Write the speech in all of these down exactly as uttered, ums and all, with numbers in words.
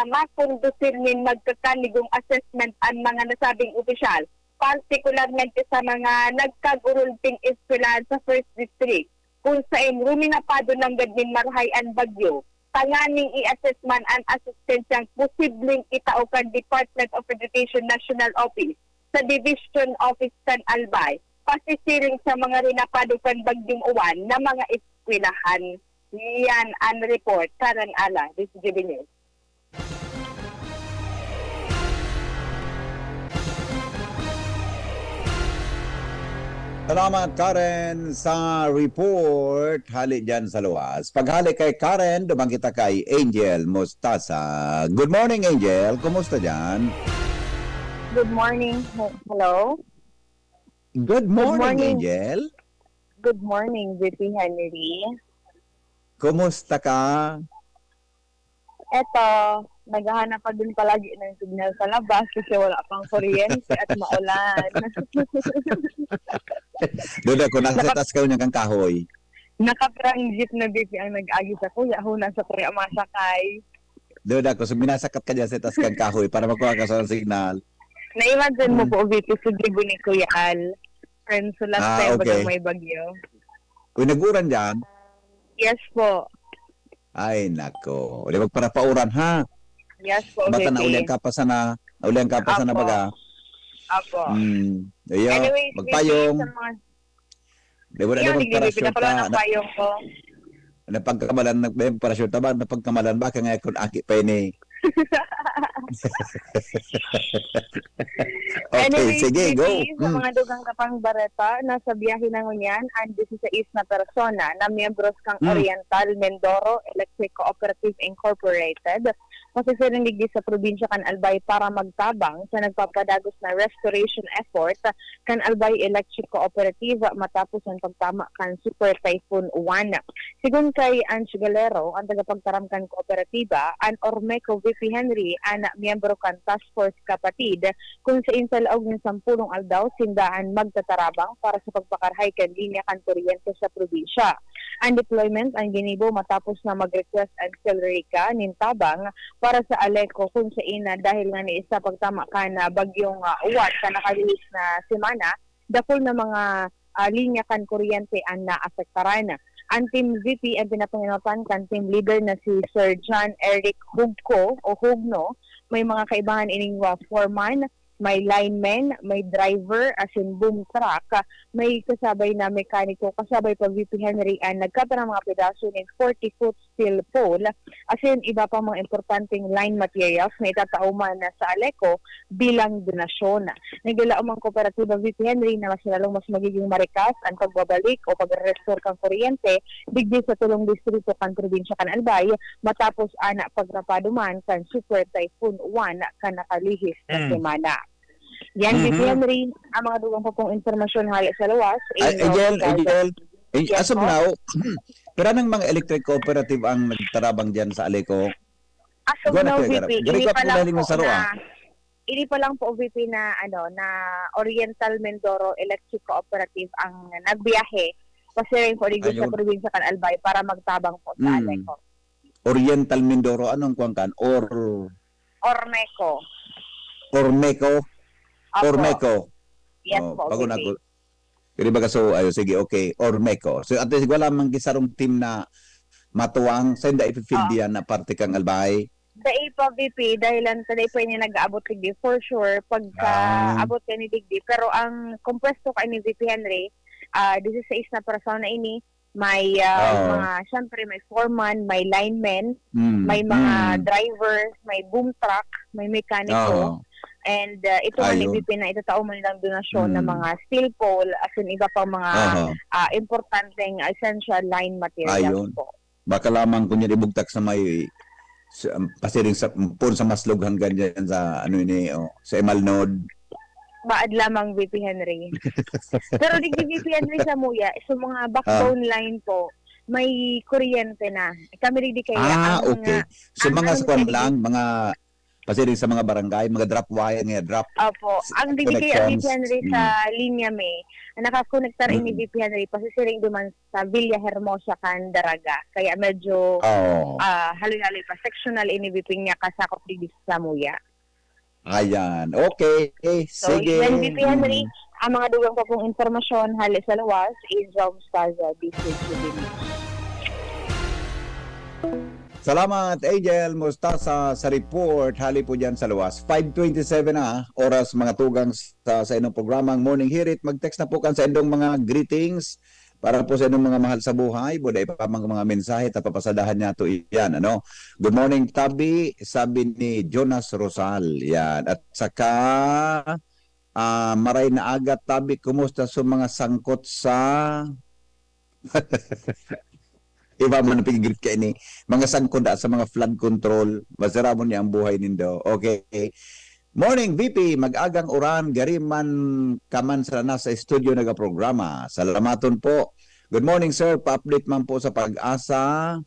makondusir nin magkakanigong assessment an mga nasabing opisyal, partikularmente sa mga nagkagurulting eskwelahan sa First District, kun saen ruminapado nanggad nin marahay an bagyo, tanganing i-assess man an asistensyang posibleng itao kan Department of Education National Office sa Division Office kan Albay, pasisiring sa mga rinapado kan Bagyong Uwan na mga eskwelahan. Yan an report. Karen Ala, D C G B News. Salamat, Karen, sa report. Hali dyan sa luwas. Paghali kay Karen, duman kita kay Angel Mostasa. Good morning, Angel. Kumusta dyan? Good morning. He- Hello? Good morning, morning. Angel. Good morning, V P Henry. Kumusta ka? Eto, naghahanap pa din palagi ng signal sa labas kasi wala pang kuryente at maulan. Doon ako, nasa taas ka niya kang kahoy. Nakapirang jeep na V P ang nag-agi sa kuya. Huna sa kuya masakay. Doon ako, so minasakat ka dyan sa taas kang kahoy para makuha ka sa signal. Na-imagine mo Hmm. po, V P, sugibo ni Kuya Al. Friends, so last Ah, time okay. bagang may bagyo. Uy, nag-uran dyan? Yes po. Ay, nako. O, di magparapauran, ha? Yes po, Bata V P. na ulian ka pa sana. Naulian ka pa sana Apo. baga. Apo. Hmm. Ayun, Anyways, V P, magpayong. sa mga... Di ba na Yan, magparasyon naglilipid ako lang ka? ng payong ko. Napagkamalan, nagparasyon ta ba? Napagkamalan ba? Kaya nga kung aki pa ini. Okay, Anyways, sige, V P, go. sa Mm. mga dugang ka pang bareta, nasa biyahe na ngunyan ang disisais na persona na miyembros kan Mm. Oriental Mindoro Electric Cooperative Incorporated. Pasisiring digdi sa probinsya kan Albay para magtabang sa nagpapadagos na restoration effort kan Albay Electric Cooperative matapos ang pagtama kan Super Typhoon Juan. Sigon kay Ange Galero, ang tagapagtaram kan kooperatiba, an Ormeco V P Henry, an miyembro kan Task Force Kapatid, kun sain sa laog nin sampulong aldaw sinda an magtatarabang para sa pagpakarahay kan linya kan kuryente sa probinsya. An deployment an ginibo matapos na mag-request an Celerica nin tabang para sa Aleco, kun sain na dahil nga ni sa pagtama kan, ah, bagyong, ah, Juan sa nakalihis na semana, dakul na mga, ah, linya kan kuryente an naapektaran. An Team V P an pinapangenotan kan team leader na si Sir John Eric Hugco o Hugno. May mga kaibahan ining, ah, foreman, may lineman, may driver, asin boom truck, may kasabay na mekaniko, kasabay pa V P Henry an nagkapirang mga pedaso nin forty foot steel pole, asin iba pang mga importanteng line materials na itatao man sa Aleco bilang donasyon. Nagdala ang mga kooperatiba V P Henry na mas lalong mas magiging marikas ang pagbabalik o pagre-restore kan kuryente digdi sa tulong distrito kan probinsya kan Albay matapos ana pagrapado man kan Super Typhoon Juan kan nakalihis na Mm. semana. Yan, V P Mhm. Henry, ang mga dugang pa pong impormasyon hali sa luwas. Ay, Inyo, Angel, Ricardo. Angel, eh, Yes as of po. now, pira ng mga electric cooperative ang nagtarabang dyan sa Aleco? As of Go na, now, Kuya Garap. V P, Gari ini ka pa po lang galing po sa Roa. na, ini pa lang po, V P, na, ano, na Oriental Mindoro Electric Cooperative ang nagbiyahe. Pasiring po digdi sa Ayun. probinsya kan Albay para magtabang po sa Mm. Aleco. Oriental Mindoro, anong kuwan kan? Or, Ormeco. Ormeco? Opo. Ormeco. Yes Oh, po, bago V P. nag-, Diri baga so, ayo, sige, okay. Ormeco. So, at least, wala mang gisarong team na matuwang sa hindi ipifildihan na parte kang Albay. Dai pa, V P, dahil lang sa dai pa ini nag-aabot digdi, for sure, pagka Ah. abot ka ni digdi. Pero ang kompwesto ka ni V P Henry, ah, disisais na persona ini, may ah, Oo. mga, syempre, may foreman, may lineman, Mm, may mga mm. driver, may boom truck, may mekaniko. Oo. And ah, ito nga ni Ayun. V P na itatao man nilang donasyon ng Mm. mga steel pole, asin iba pang mga Aha. ah, importanteng essential line materials Ayun. po. Baka lamang kung yan ibugtak sa may sa, pasiring sa pun sa Maslog hanggang dyan sa ano ini, oh, sa Emalnod. Baad lamang, V P Henry. Pero digdi, V P Henry, sa Muya, sa mga backbone line po, may kuryente na. Kami digdi kaya, Ah, ang okay. mga, So ang mga ano sa kwan siya, lang, mga pasiring sa mga barangay, mga drop wire nga drop Opo. s- Ang bibigay ang connections. V P Henry Mm. sa linya may, ang nakakonektar ini Mm. V P Henry, pasisiring duman sa Villa Hermosa kan Daraga. Kaya medyo Oh. ah haloy-haloy pa. Sectional ini V P niya kasakop digdi sa Muya. Ayan. Okay. So, Sige. yan, V P Henry, Mm. ang mga dugang pa pong impormasyon, hali sa luwas, Angel Mostaza, D C G B News. Salamat, Angel Mostaza, sa report. Hali po dyan sa luwas. Five twenty-seven na, oras mga tugang sa, sa inyong programang Morning Hirit. Mag-text na po kan sa inyong mga greetings para po sa inyong mga mahal sa buhay. Buda ipa mga, mga mensahe, tapapasadahan niya to iyan. Ano? Good morning, Tabi, sabi ni Jonas Rosal. Yan. At saka, ah, maray na aga, Tabi, kumusta sa mga sangkot sa Iba man ang pigigrit ka ini. Mga sangkot sa mga flood control, masaramo niya ang buhay nindo. Okay. Morning, V P. Mag-agang uran, gari man ka man sana sa studio nagaprograma. Salamaton po. Good morning, sir. Pa-update man po sa pag-asa.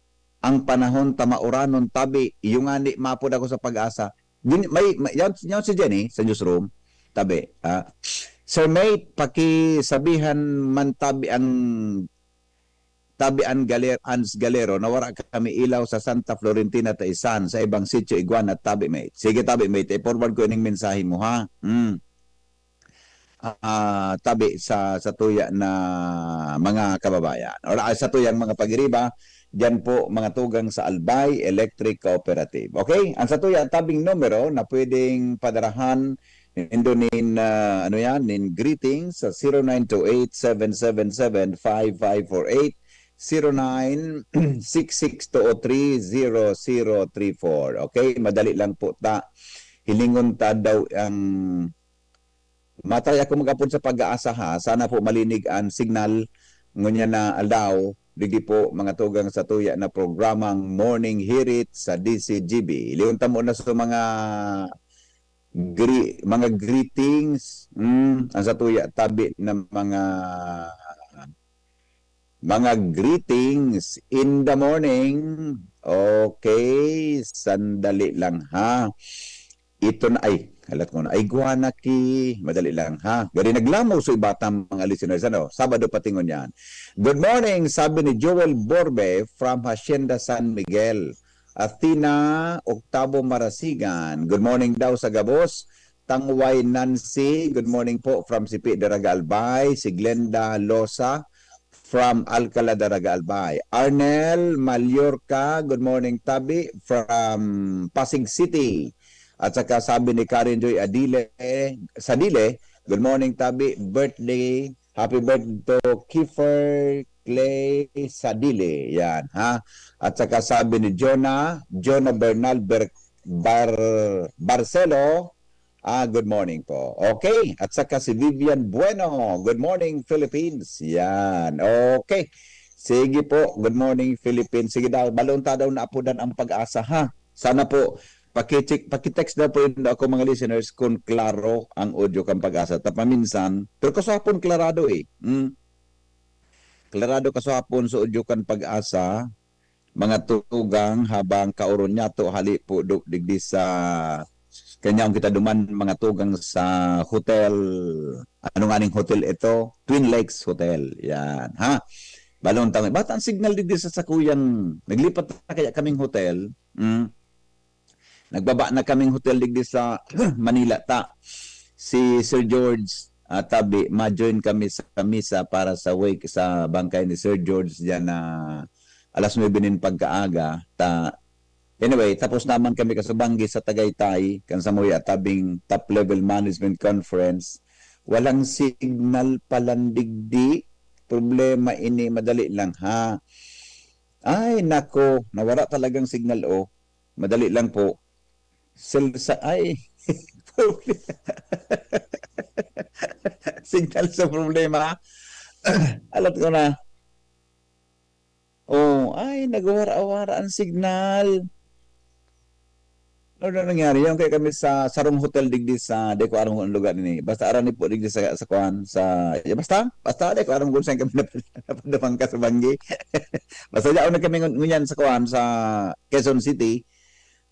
Ang panahon ta mauranon, Tabi. Yung ani, mapod ako sa pag-asa. Gin- May, may yan, yan si Jenny sa newsroom. Tabi, ah. Sir Mate, pakisabihan man, Tabi, ang Tabi an Galer, Ans Galero, nawara kami ilaw sa Santa Florentina, Taisan, sa ibang sitio, Iguana, Tabi, mate. Sige, Tabi, mate, i-forward ko ining mensahe mo, ha? Mm. Ah, Tabi, sa, sa tuya na mga kababayan. Or, ah, sa tuyang mga pagiriba, dyan po, mga tugang sa Albay Electric Cooperative. Okay? Ang sa tuya, Tabing numero na pwedeng padarahan nindo nin, ah, ano yan, nin greetings sa zero nine two eight, seven seven seven, five five four eight, zero nine six six two oh three, zero zero three four. Okay? Madali lang po ta. Hilingon ta daw ang matay ako mag-apod sa pag-aasa, ha. Sana po malinig ang signal. Ngunyan na aldaw, digdi po mga tugang sa tuya na programang Morning Hirit sa D C G B. Liyon ta muna sa mga gre- mga greetings. Mm, ang sa tuya, Tabi, na mga mga greetings in the morning. Okay, sandali lang, ha. Ito na, ay, halat ko na. Ay, guanaki. Madali lang, ha. Gari naglamaw so iba ta mga listeners, ano? Sabado patingon yan. Good morning, sabi ni Joel Borbe from Hacienda San Miguel. Athena Octavo Marasigan. Good morning daw sa gabos. Tangway Nancy, good morning po from Sipi, Daraga, Albay. Si Glenda Losa from Alcala, Daraga, Albay. Arnel Mallorca, good morning, Tabi, from Pasig City. At saka sabi ni Karen Joy Adile, Sadile, good morning, Tabi, birthday, happy birthday to Kiefer Clay Sadile. Yan, ha? At saka sabi ni Jonah, Jonah Bernal Ber, Bar, Barcelo, ah, good morning po. Okay, at saka si Vivian Bueno, good morning, Philippines. Yan, okay. Sige po, good morning, Philippines. Sige daw, balon ta daw naapodan ang pag-asa, ha? Sana po, pakicheck, pakitext daw po yun ako, mga listeners, kung klaro ang audio kan pag-asa. Tapaminsan, pero kasapon klarado eh. Mm. Klarado kasapon sa audio kan pag-asa, mga tugang, habang kaoron niya to, hali po do, digdi sa kanya ang kita duman, mga tugang sa hotel. Ano nga ning hotel ito? Twin Lakes Hotel. Yan, ha? Balon tango. Bata ang signal digdi sa sakuyang naglipat na kaya kaming hotel. Mm. Nagbaba na kaming hotel digdi sa Manila ta. Si Sir George, ah, Tabi, ma-join kami sa misa para sa wake sa bangkay ni Sir George diyan na alas nuebe nin pagkaaga. Ta, anyway, tapos naman kami kasubanggi sa Tagaytay, kan sa Muya Tabing Top Level Management Conference. Walang signal palan digdi. Problema ini, madali lang ha. Ay, nako, nawara talagang signal, oh. Madali lang po. Sel-, sa, ay, signal sa problema. Alat ko na. Oh, ay, nagwara-wara ang signal. Ano na nangyari? Yung kaya kami sa sarong hotel digdi sa, di ko aram kung anong lugar ini. Basta arani po digdi sa, sa kuan, sa, ya, basta, basta di ko aram kung saan kami nap-, napadamang ka sa banggi. Basta yaon na kami ngun-, ngunyan sa kuan, sa Quezon City.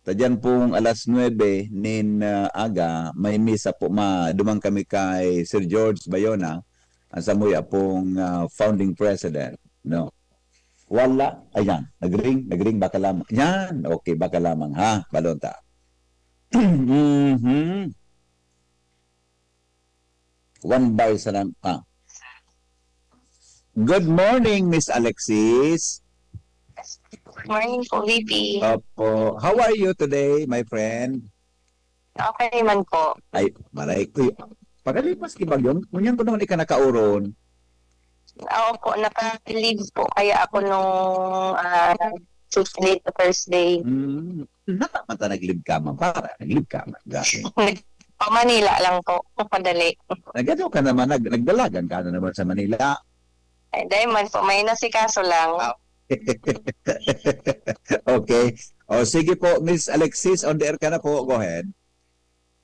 Sa diyan pong alas nuebe nin, ah, aga, may misa po, ma-, duman kami kay Sir George Bayona, ang samuya pong, ah, founding president, no? Wala. Ayan, nag-ring, nag-ring, baka lamang. Yan, okay, baka lamang, ha? Balon ta. Mhm. One bar sa lang, ah. Good morning, Miss Alexis. Morning po, V P. Opo. How are you today, my friend? Okay man po. Ay, maray ko. Pagalipas ki bagyo, ngunyan ko naman ika nakauron. Oo po, naka-leave po kaya ako nung ah, Tuesday to Thursday. Hmm. Nata man ta nag-leave ka man, para nag-leave ka man. Gani. Pa Manila lang po, padali. Nagano ka naman, nag nagdalagan ka na naman sa Manila. Ay, dahil man po, may nasikaso lang. Ah. Okay. O sige po, Miss Alexis, on the air ka na po. Go ahead.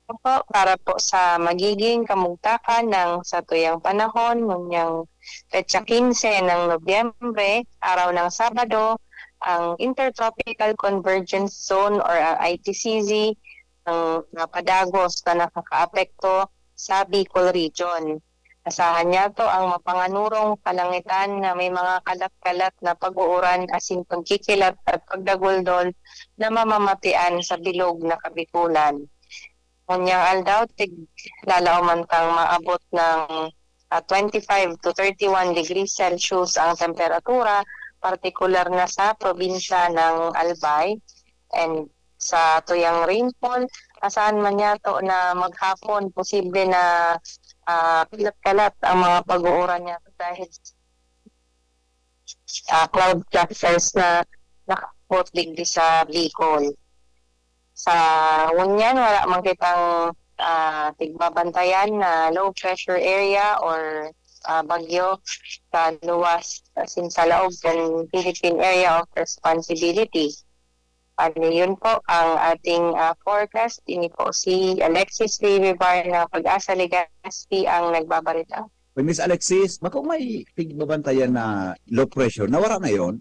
Po, para po sa magiging kamugtakan ng satuyang panahon, ngunyang petsa quince ng Nobyembre, araw ng Sabado, ang Intertropical Convergence Zone or ang I T C Z ang napadagos na nakakaapekto sa Bicol Region. Asahan niyato ang mapanganurong kalangitan na may mga kalat-kalat na pag-uuran asin pagkikilat at pagdaguldol na mamamatian sa bilog na Kabikulan. Ngunyan aldaw, tig-, lalaw man tang maabot ng ah, twenty-five to thirty-one degrees Celsius ang temperatura, partikular na sa probinsya ng Albay. And sa tuyang rainfall, asahan man niyato na maghapon posible na ah, kalat-kalat ang mga pag-uuran niya dahil ah, cloud clusters na nakaabot digdi sa Bicol. Sa ngunyan, wala man kitang ah, tigbabantayan na low pressure area or ah, bagyo sa luwas asin sa laog kan Philippine Area of Responsibility. Ano yun po ang ating ah, forecast. Ini po si Alexis Rivivar ng Pag-asa Legazpi ang nagbabarita. Uy, Miss Alexis, bako may tigbabantayan na low pressure. Nawara na yon,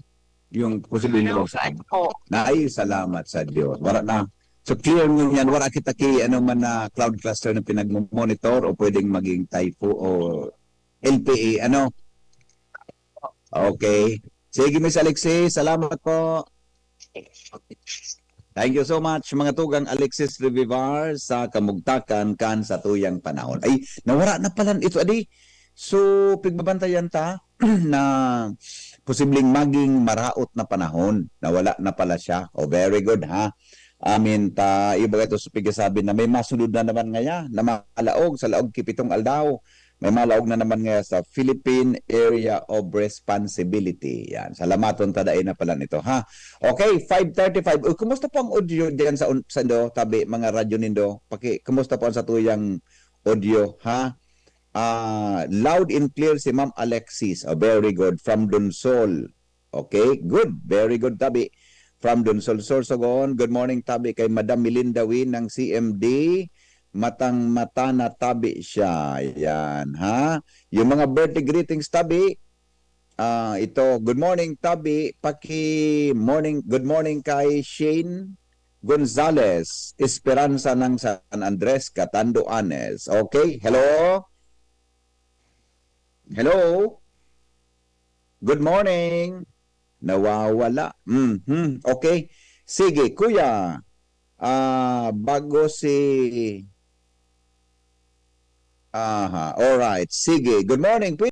yung posibleng Ano low sa po? Ay, salamat sa Diyos. Wala na. So clear ngunyan, wala kita ki ano man na cloud cluster na pinagmo-monitor o pwedeng maging typho o L P A, ano? Okay. Sige, Miss Alexis, salamat po. Thank you so much, mga tugang Alexis Revivar, sa kamugtakan kan sa tuyang panahon. Ay, nawara na pala ito, adi. So, pigbabantayan ta na posibleng maging maraot na panahon. Nawala na pala siya. Oh, very good, ha? Amin ta, iba ito sa pigasabi na may masunod na naman ngaya na malaog sa laog ki pitong aldaw. May malaog na naman ngaya sa Philippine Area of Responsibility. Yan. Salamaton ta dai na pala nito, ha? Okay, five thirty-five. Uy, kumusta po ang audio diyan sa un-, sa indo, tabi, mga radyo nindo? Paki, kumusta po ang sa tuyang audio, ha? Ah, loud and clear si Ma'am Alexis. Oh, very good. From Donsol. Okay, good. Very good, tabi. From Donsol, Sorsogon. Good morning, tabi, kay Madam Melinda Win ng C M D. Matang-mata na, tabi, siya. Yan, ha? Yung mga birthday greetings, tabi. Ah, ito, good morning, tabi. Paki morning, good morning kay Shane Gonzales, Esperanza ng San Andres, Catanduanes. Okay, hello? Hello? Good morning. Nawawala. Mhm. Okay. Sige, kuya. Ah, bago si Aha, all right. Sige. Good morning.